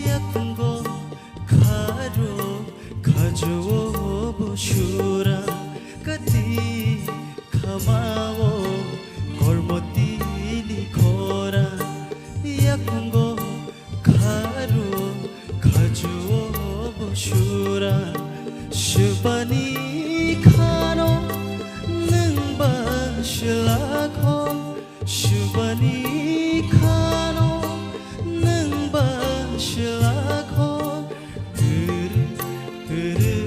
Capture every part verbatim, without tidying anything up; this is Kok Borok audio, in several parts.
Yakungo kharo khajuo bo sura kati khamao kormoti ni khora. Yakungo kharo khajuo bo sura subani khano nungba silakho. Subani khano nungba silakho. Turu turu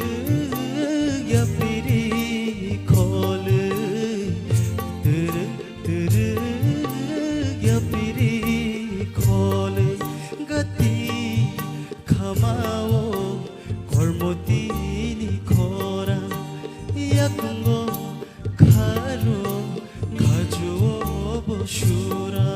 yapiri khole. Turu turu yapiri khole. Gati khamao kormoti ni khora. Yakungo kharo khajuo bo sura.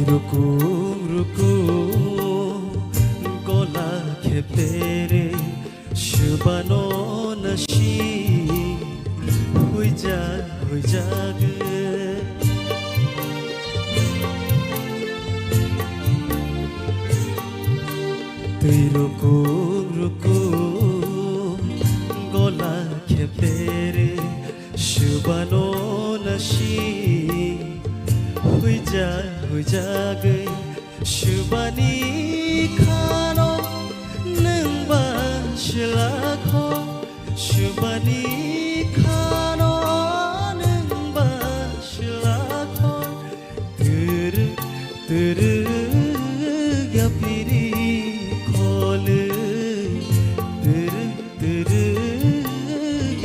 Rukum rukum gola kheptere subano nasi huija huija ge. Twi rukum rukum gola kheptere subano nasi huija huija ge. Subani khano nungba silakho. Subani khano nungba silakho. Turu turu yapiri khole. Turu turu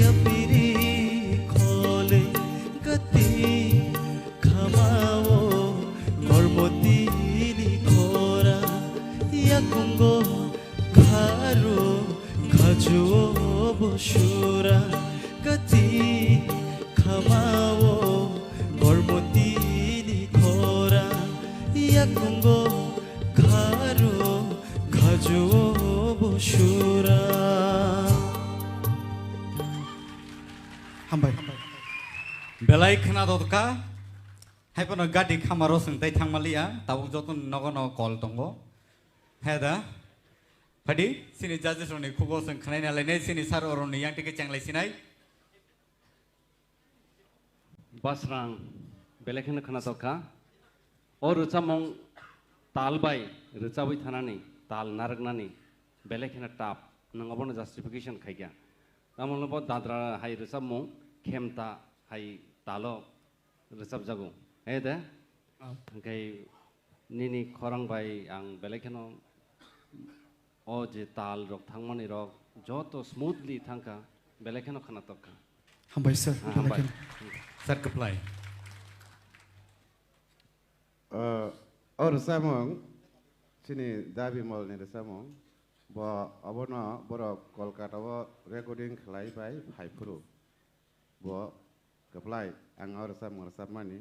yapiri khole. Gati khamao kormoti ni khora. Yakungo kharo khajuo bo sura. Gati khamao kormoti ni khora. Yakungo kharo khajuo bo sura. Hambai. Belai khna dotka. Hai phano gadi khamaro swng tai thangmaliya, tabuk joto nogo nogo kol tongo. He da? Phadi, sini judges rokni khugo swng khnaina lainai, sini sir oroni yang tike chenglai sinai. Basrang, belai kheno khna tokha. O rwchapmung tal bai rwchabwi thanani, tal narwknani belai kheno tough. Nwng obono justification khaikha. Tamoni bo dadra hai rwchapmung, khemta hai talo rwchapjago. He de? Ah. Hwnkhe nini khorang bai ang belai kheno o je tal rok thangmani rok joto smoothly thangkha, belai kheno khna tokha. Hambai sir, ah, belai hambai kheno. Sir, kwplai. Ah, o rwchapmung chini Dabi Molni rwchapmung. Bo obono borok Kolkata o recording khlai bai phai phuru. Bo kwplai, ang o rwchapmung rwchapmani.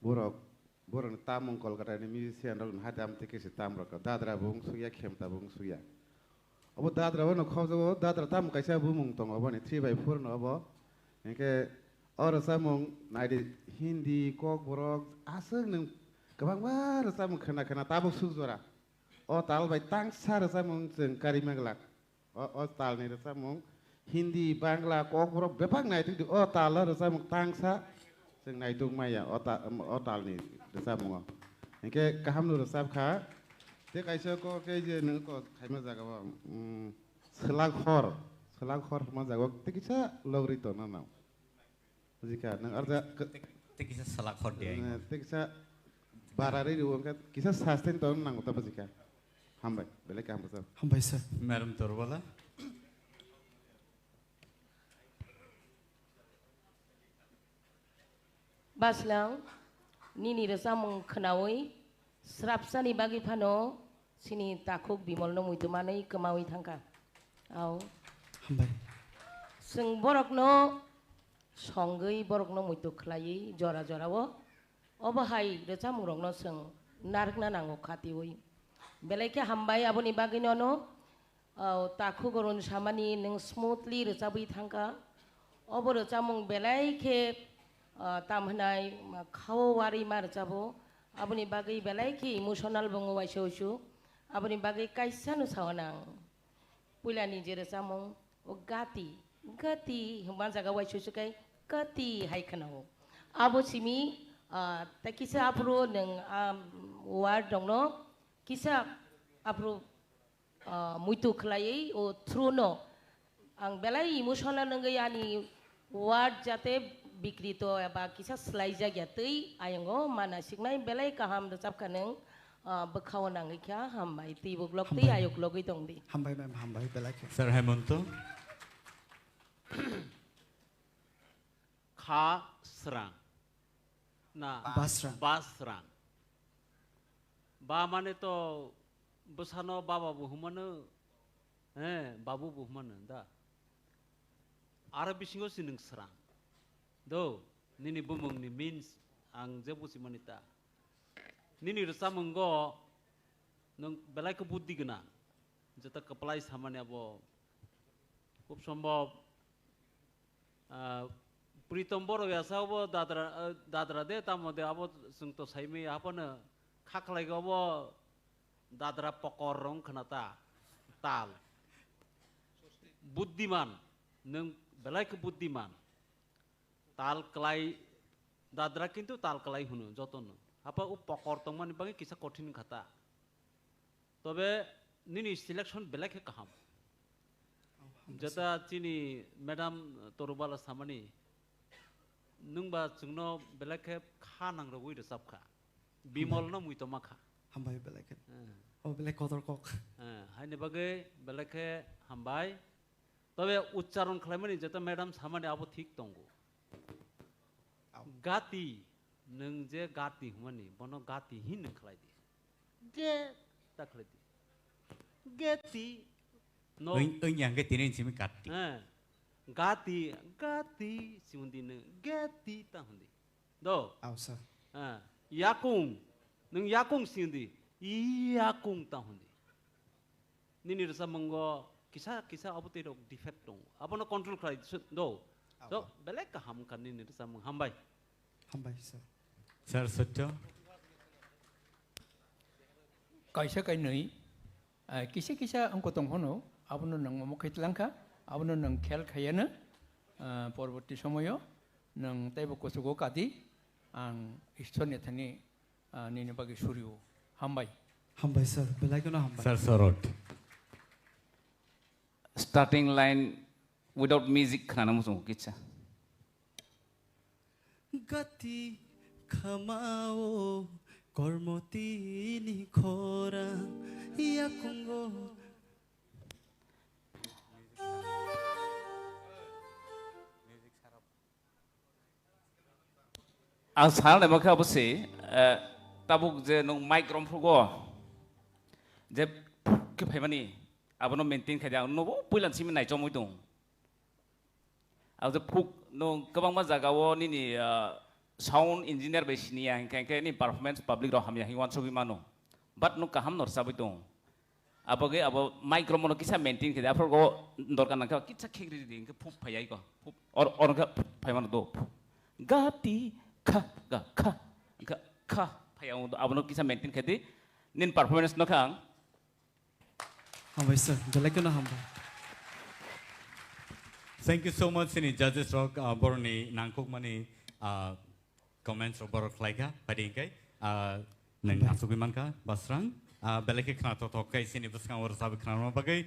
Borok, borokni tamung Kolkata ni musician rok ni hai dam tike se tam rok. Dadra bo wng sukya, khemta bo wng sukya. Obo dadra bono khobjago, dadra tamo kaisa bumung tongo, oboni three by four no obo. Hinkhe o rwchapmung naidi Hindi, Kokborok, aswk nwng kwbangma rwchapmung khna khna tabuk suk jora. O tal bai tangsa rwchapmung chwng karima glak. O, o talni rwchapmung Hindi, Bangla, Kokborok bebak naitugdi. O talo rwchapmung tangsa chwng naituk maya o ta-, o talni rwchapmungo. Hinkhe kahamno rwchapkha. Tei kaisa kok khe je nwng kok khaima jagao, mm, swlak hor, swlak hor hwnma jagao tei kisa logri tongna nang. Bujikha, nwng arja k-, tei, tei kisa swlak hor di ai. Eh, tei kisa barari rw wngkha, kisa sustain tong nango ta bujikha. Hambai, belai kaham bwsajak. Hambai sir. Madam Torbala. Baslang, nini rwchapmung khnaui srapsani bagwi phano chini takhuk Bimolno muitu manwi kwmaui thangkha. Au. Hambai. Chwng borokno songwi, borokno muitu khlaiwi jora jorao obo hai rwchapmungrokno chwng narwkna nango khatiui. Belai khe hambai aboni bagwi nono, o, takhu gorun samani nwng smoothly rwchabwi thangkha. Obo rwchapmung belai khe, o, tam hwnai, ma, khao warwi ma rwchabo. Aboni bagwi belai khe emotional bo wngo waisa uisu. Aboni bagwi kaisa no sao nang. Puilani je rwchapmung, o gati, gati hwnba jaga waisa uisu kai gati hai khwnao. Abo simi, ah, tei kisa aphuru nwng, ah, word rokno kisa aphuru, ah, muitu khlaiwi o through no ang belai emotional wngwi ani word jate bikrito eba kisa swlaijak ya twi ayongo mana siknai belai kaham rwchapkha nwng, ah, bwkhao nangwi kha hambai twi buklok twi Hambai. ayok logwi tongdi. Hambai ma'am, hambai belai khe. Sir Hemonto. Kha srang. Na, Basrang. Basrang. Ba mane to bwsano baba bo hwnmano, he, babu bo hwnmano da. Aro bisingo si nwng srang. Do, nini bumungni means ang je buchimani ta. Nini rwchapmungo nwng belai khe buddhi gwnang. Jeta kwplai samani abo khub sombhob, ah, Pritom Borok ya sa obo dadra, ah, dadra de tamo de abo chwng to saimai haphano kha khlai obo dadra pokor rong khna ta tal. Buddhiman, nwng belai khe buddhiman. Tal klai, dadra kintu tal klai hwno jotono. Hapa o pokor tongmani bagwi kisa kothin kha ta. Tobe nini selection belai khe kaham. Oh, hambai sir. Jeta chini madam Torubala samani, nwngba chwngno belai khe kha nangrogwi rwchapkha. Bimol Hambai. No muitoma kha. Hambai belai khe. Eh. Oh, belai kotor kok. Eh, haini bagwi belai khe hambai. Tobe uchcharon khlaimani jeta madam samani abo thik tongo. Au. Gati, nwng je gati hwnmani, bono gati hin nwng khlai di. Ge ta khlai di. Geti. No. Oi, oi, yang ke tini simi gati. Eh. Gati, gati, si hundi nwng geti ta hundi. Do. Au, sir. Ah, yakung. Nwng yakung si hundi. Yakung ta hundi. Nini rwchapmungo kisa kisa abo twi rok defect tongo. Abono control khlai se do. Abo. So, belai kaham wngkha nini rwchapmung. Hambai. Hambai, sir. Sir Sotyo. Kaisa kainwi, ah, kisa kisa wngkha tong phano, abono nwng omo khai tlangkha, abono nwng khel khaiya no, ah, porborti somoyo nwng teibo kuchugo kadi, ang Ishwar ni thani, ah, nini bagwi surio. Hambai. Hambai, sir. Belai kheno hambai. Sir Sorot. Starting line without music khwnana muchungo kisa. Gati khamao kormotini khorang yakungo. Ang sana naima khe abo se, eh, tabuk je nwng mic romphrugo, je phuk khe phaimani, abono maintain khai di, ang nobo puila simi naichomwi tong. Ang je phuk nwng kwbangma jagao nini, ah, sound engineer bai siniya, hinkhe, hinkhe ni performance public rok hamya hinwi uansugwi mano. But nwng kaham no rwchabwi tong. Abagwi abo mic romano kisa maintain khe di, aphuru go dorkar nangkhe kisa khegri di, hinkhe phuk phaiya iko. Phuk, or, or khe phuk phaimano do. Phuk. Ga ti kha, ga kha, ga kha phaiya, abono kisa maintain khe di. Nin performance no kha ang. Hambai sir, belai kheno hambai. Thank you so much, sini judges rok, ah, boroni nangkukmani, ah, comments rok borok khlaikha, phaidi hinkai, ah, nang Hambai. Asugwi mankha, Basrang, ah, belai khe khna thok thok kai sini bwskango rwchapwi khna rwna bagwi.